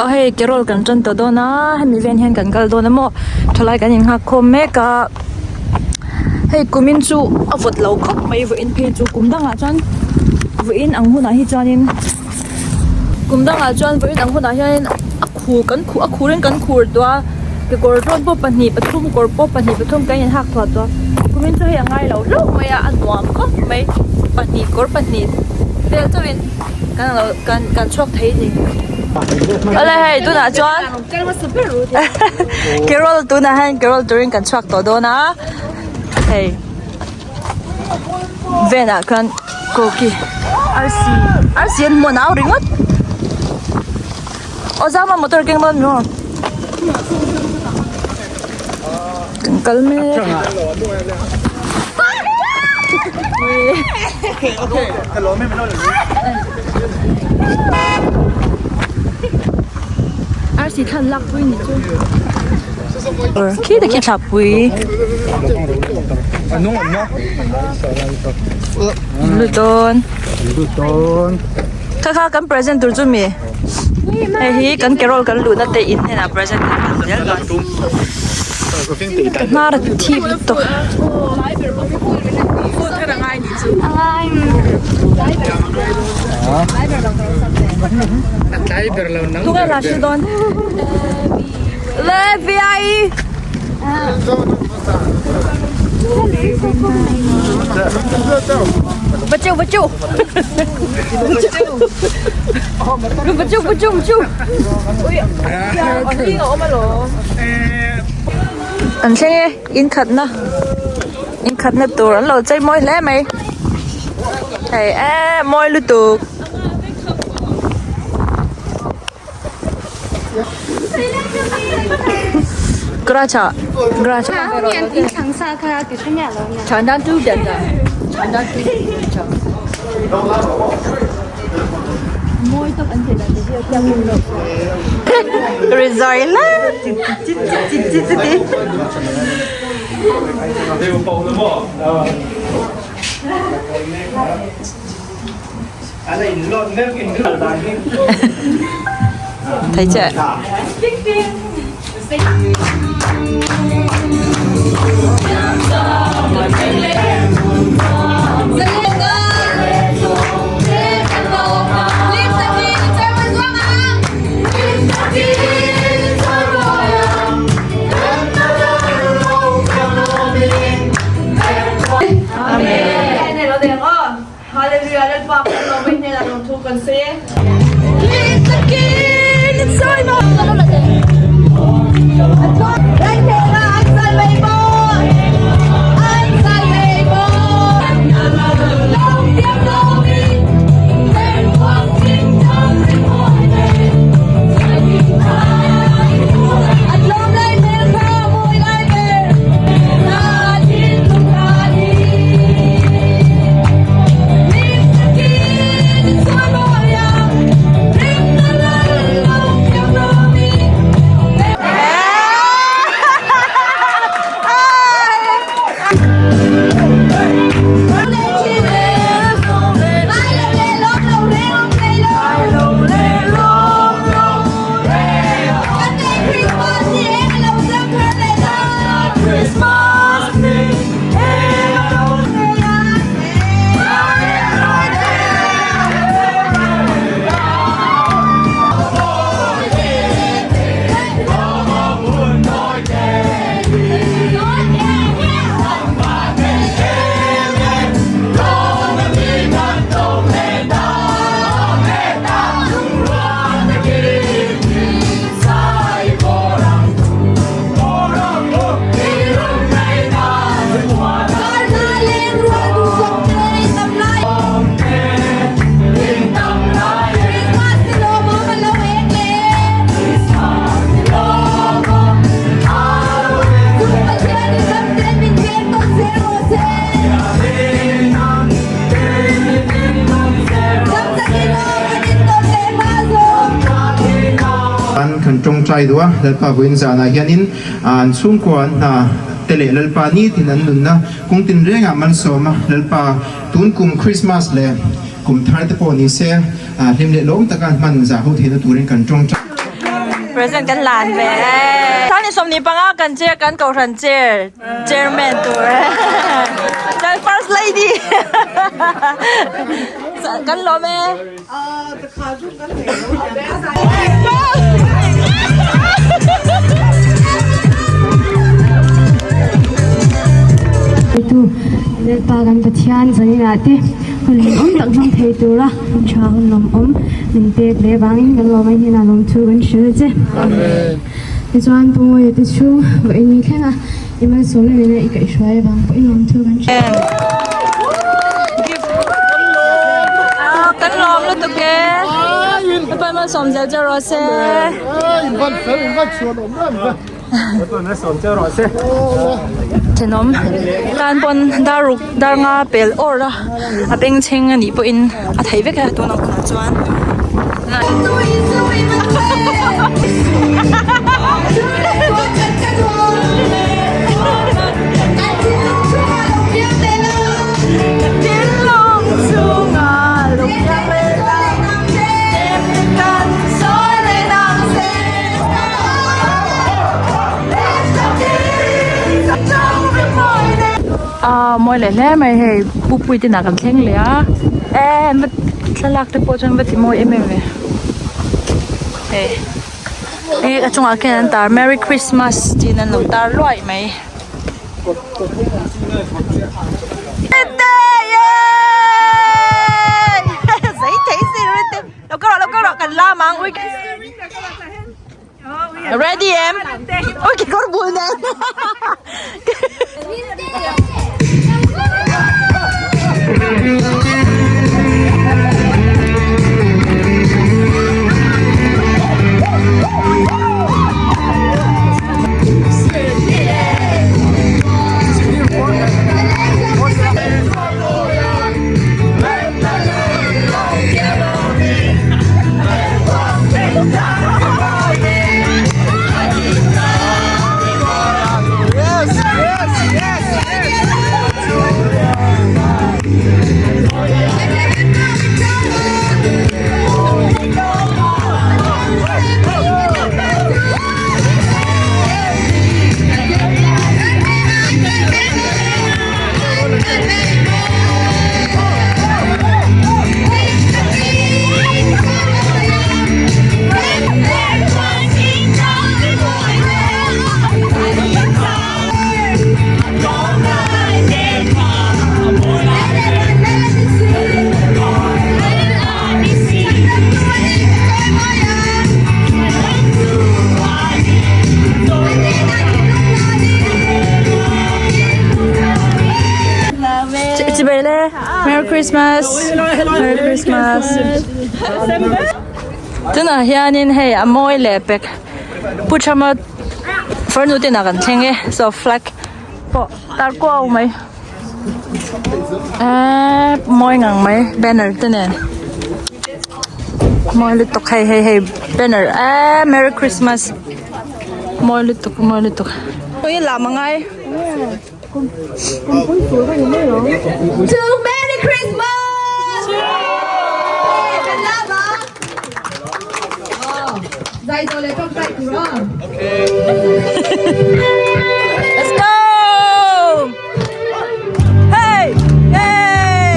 Aw hei carol kan tan tawh dawn a hemi ven hian kan kal dawn a maw thalai kan innghak khawm mek a hei kumin chu a vawt lo khawp mai vawiin phei chu kum dangah chuan vawiin ang hunah hi chuanin kum dangah chuan vawiin ang hunah hianin a khur kan khuh a khurin kan khur tawh a kekawr dawn pawh pahnih pathum kawr pawh pahnih pathum kan inhak thuah tawh a kumin chu hei a ngai lo hlauh mai a a nuam khawp mai pahnih kawr pahnih vel chauhin kan lo kan kan chhuak thei a ni awle hei tunah chuan carol tunah hian carol turin kan chhuak tawh dawn a hei. Venah khan koki arsi arsi an hmuh nau ringawt aw zama motor keng dawn mi aw kan kal mek arsi thlan lak pui ni chu khi te khi thlapui. Luton kha kha kan present tur chu mi hei hi kan carol kan luhna te in hnenah present kan hlan zel dawn ka hnar a thip lutuk tunge la hre dawn Levi. Bachu bachu. Bachu bachu bachu. An thleng e in khatna in khatna tur an lo chei mawi hle mai hei e mawi lutuk. Gracha gracha Chanda tu bian da Chanda tu cha Moi tok an thei dan te hi a khiang in lo Rejoin la chi chi chi chi chi chi Thấy chưa? Hallelujah Lalpa kan lawm mai hnenah lawmthu kan sawi e. An kan tawngtai duh a, Lalpa vawiin zanah hianin an chhungkua an hna te leh Lalpa nitin an nunna kawng tinrengah malsawm a, Lalpa tun kum Krismas leh kum thar te pawh ni se hlim leh lawm taka an hman zah ho theihna turin kan tawngtai. Present kan lan ve e. Thani sawmni panga kan chair kan kohhran chair chairman tur kan first lady kan lawm e. Lalpa kan Pathian zaninah te hun lawmawm tak hmang thei tura tha hun lawmawm min pek leh vangin kan lawm a hnenah lawmthu kan hrilh che. Tichuan Pu Mawia te chu vawiin ni thlenga i malsawmna nena i kaihhruai avang pawhin lawmthu kan hrilh. Kan lawm lutuk e. Lalpa malsawm zel che rawh se. Thenawm tan pawn dar ruk dar nga pel awr a a bengchheng a nih pawhin a theih vek a tun ang hunah chuan. Aaa mawi leh hle mai hei pupui te inah kan thleng leh a eee an va thlalak te pawh chuan va ti mawi em em ve hei hei a chungah khian an tar merry christmas tiin an lo tar luai mai. Ready em? Ôi cái con buồn này. Chibai le Merry Christmas Merry Christmas Tunah hianin hei a mawi leh pek Pu Thama farnu te inah kan thleng e so flag pawh tar kuau mai eee mawi ngang mai banner te nen mawi lutuk hei hei hei banner eee Merry Christmas mawi lutuk mawi lutuk lam a ngai. Merry Christmas! Let's go! Hey! Hey!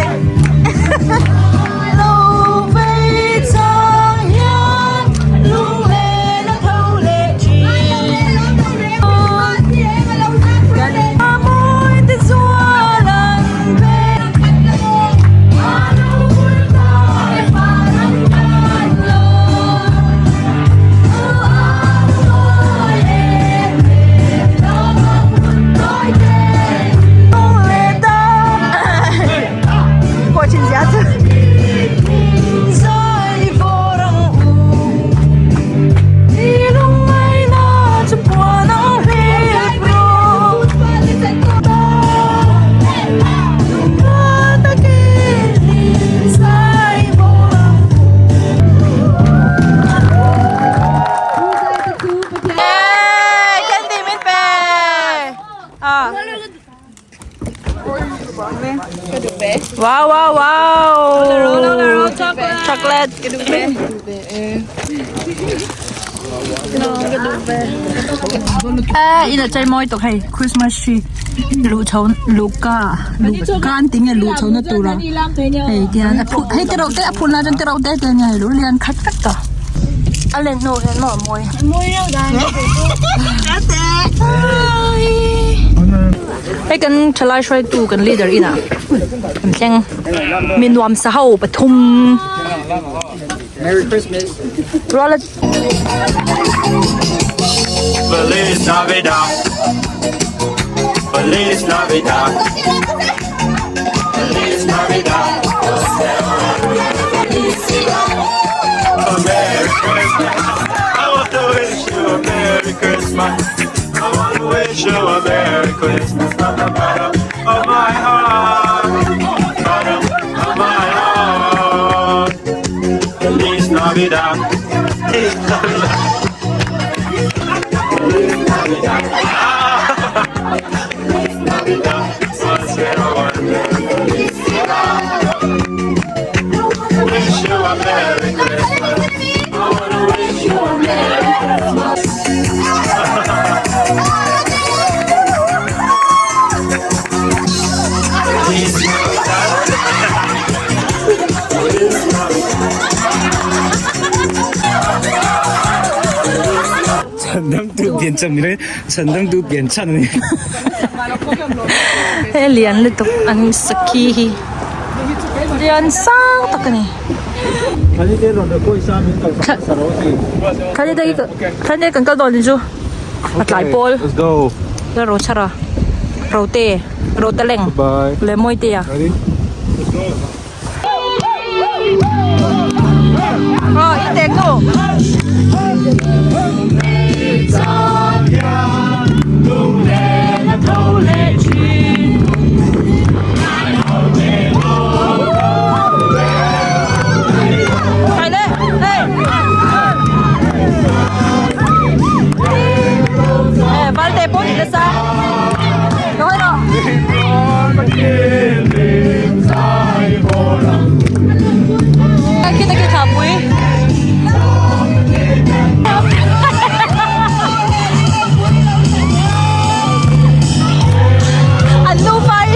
Wow wow wow! Chocolate. A ina chei mawi tawk hei Christmas tree luh chho luh ka luh ka an ti nge luh chho na tura hei tihian a phun hei te reuh te a phun lai chuan te reuh te te ania hei lu lian khat vek ta a len hnu hian maw a mawi hei kan thalai hruaitu kan leader inah kan thleng mi nuamsa ho pathum. Merry Christmas. Ruala Feliz Navidad. Feliz Navidad. Feliz Navidad. A Merry Christmas. I want to wish you a Merry Christmas. I want to wish you a Merry Christmas from the bottom of my heart. Bottom of my heart. Feliz Navidad. Feliz Navidad. Feliz Navidad. Feliz Navidad. Prospero año y felicidad. Wish you a Merry Christmas. I wanna wish you a Merry Christmas. Feliz Navidad. Feliz Navidad. Chhandamtu piancham ni lo Chhandamtu pianchhan a ni. He lian lutuk an sakhi hi lian sang tak a ni. Thani kan kal dawn ni chu a tlai pawl la ro chhar a rote rote leng leh mawi te a. Aw i tek nu. Valte pawh ni nasa. Ngawi rawh. Khi ta khi thla pui. An nu pai.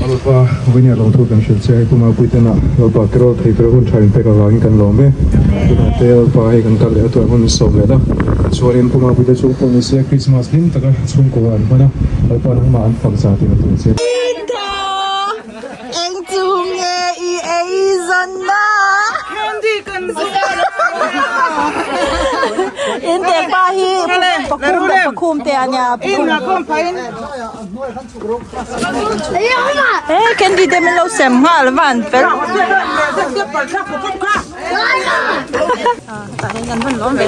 Lalpa vawinia lawmthu kan hrilh che hei Pu Mapuitena Lalpa Carol thei tura hun tha in pek avangin kan lawm e. Tunah te Lalpa hei kan kal leh a tuah hun min sawm leh a. Chuanin Pu Mapuite chhung pawh ni se Krismas hlim taka chhungkua an hman a, Lalpa nangmah an fak za tih na tur che. Eng chu nge i ei zawn na? Candy kan zawng a. In te pa hi pakhum leh pakhum te a nia. In la khawm phah in. He candy te min lo sem nghal van fel. Tah hian kan rawn lawm ve.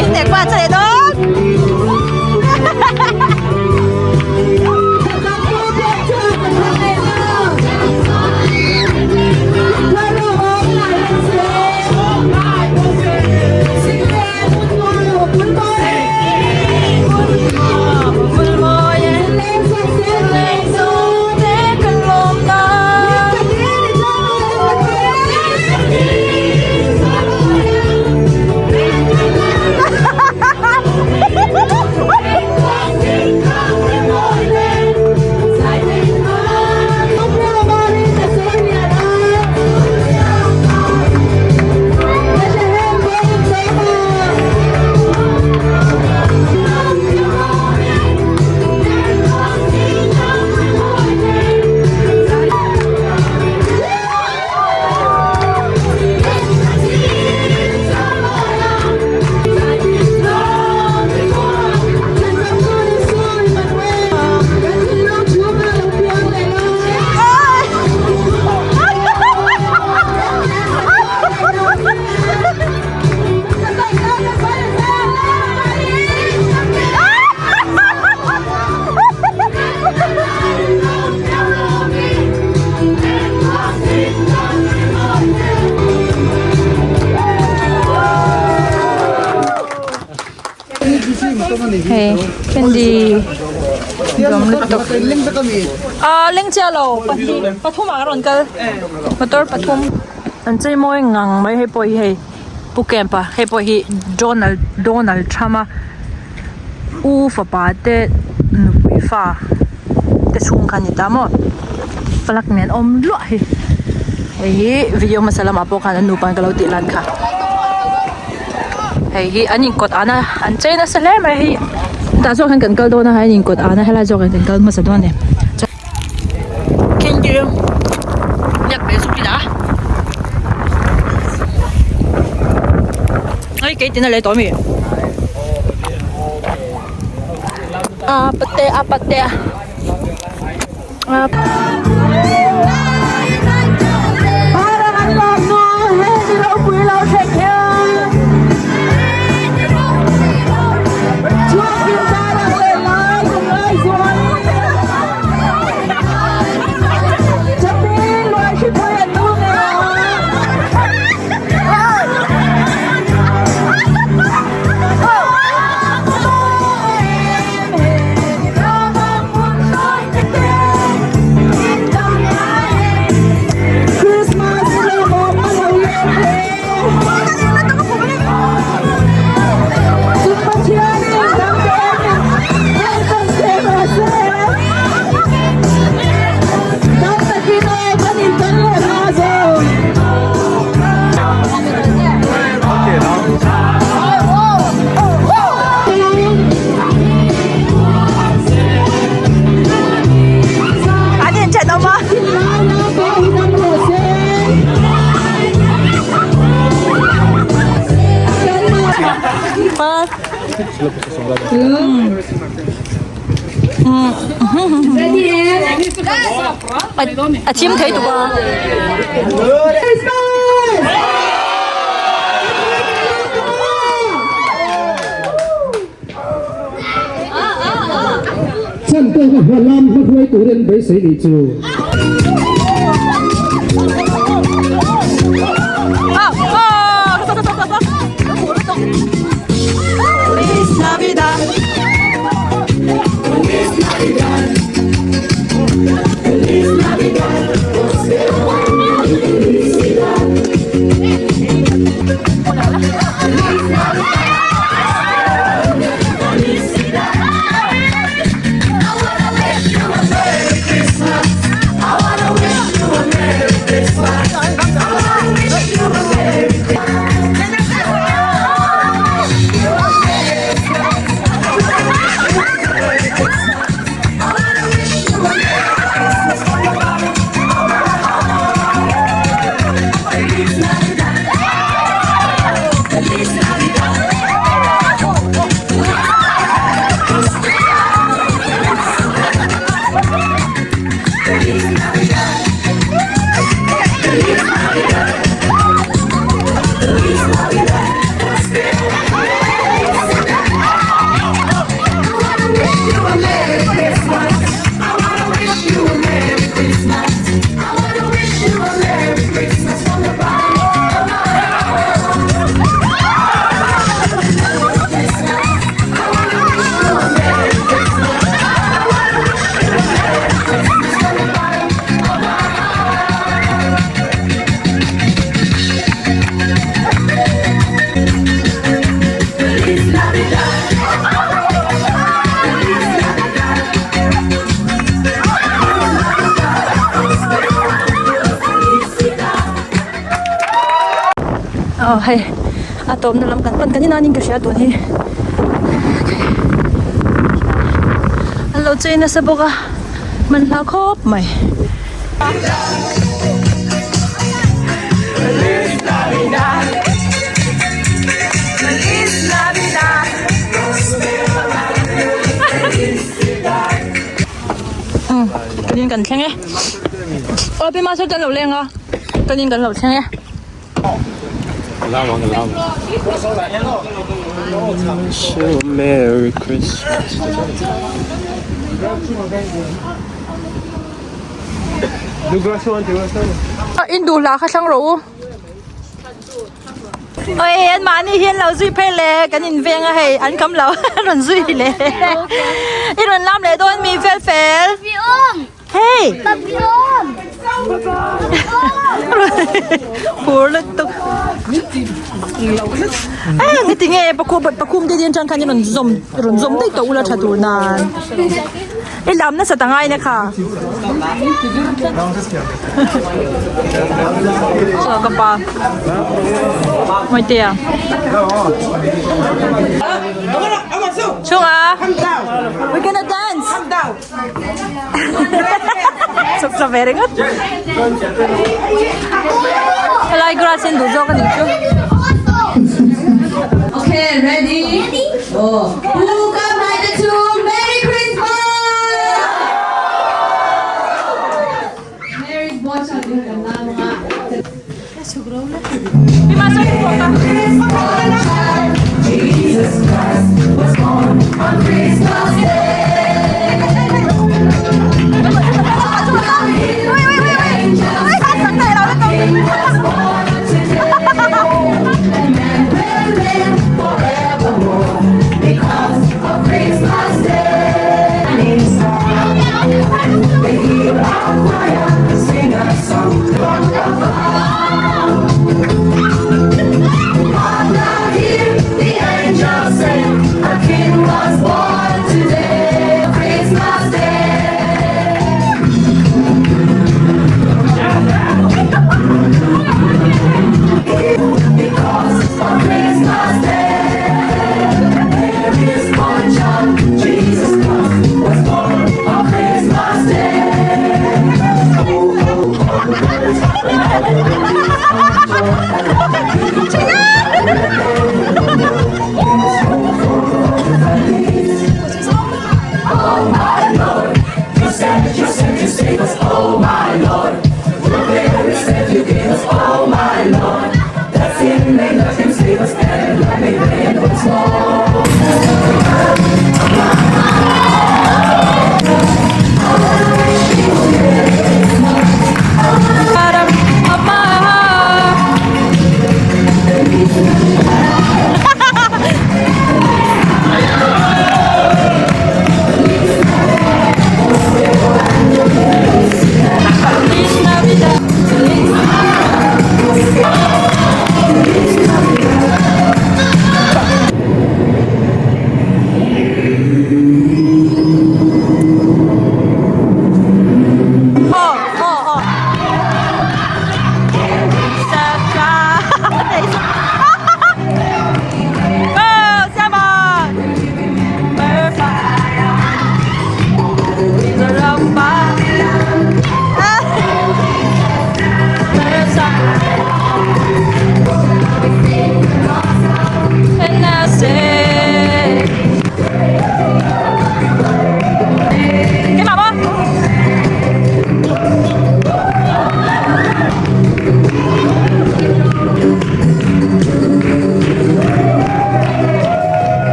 In te pa che dawn. Candy nuam lutuk ah leng chiah lo pahnih pathum ah ka rawn kal motor pathum an chei mawi ngang mai hei pawh hi hei pu camp a hei pawh hi Donald Donald Trump a u fapa te nupui fa te chhung kha a ni ta maw flag nen awm luah hi hei hi video hmasa lamah pawh khan an nupa in ka lo tih lan kha hei hi an inkawt an a an chei nasa hle mai hei tah zawk hian kan kal dawn a an inkawt an a helai zawk ah hian kan kal hmasa dawn a ni A pate a pate a. An inthenawm a. A thim thei tuk a. Chan pawh ka hua lam hma hruai turin beisei nih chu. Aw hei a tawpna lam kan pan kan inanin ka hria tun hi an lo chei nasa bawk a man hla khawp mai. Kan in kan thleng e aw pi master te an lo leng a kan in kan lo thleng e. Merry Christmas. In duh hla kha thlang rawh u. Oi an mahni hi an lo zui phei le kan in veng a hei an kham lo an rawn zui le i rawn lam leh dawn mi fel fel hei phur lutuk eh nge tinge pakhum pakhum te dian tang khan i rawn zawm rawn zawm daih tawh ula tha tur nan i lam nasa ta ngai na kha chaw ka pa Mawitea chunga we gonna dance chuk chuk ve ringawt helai grass in duh zawk a nih chu. Okay, ready? Oh. Who come by the two? Merry Christmas! Merry Jesus Christ was born on Christmas Day.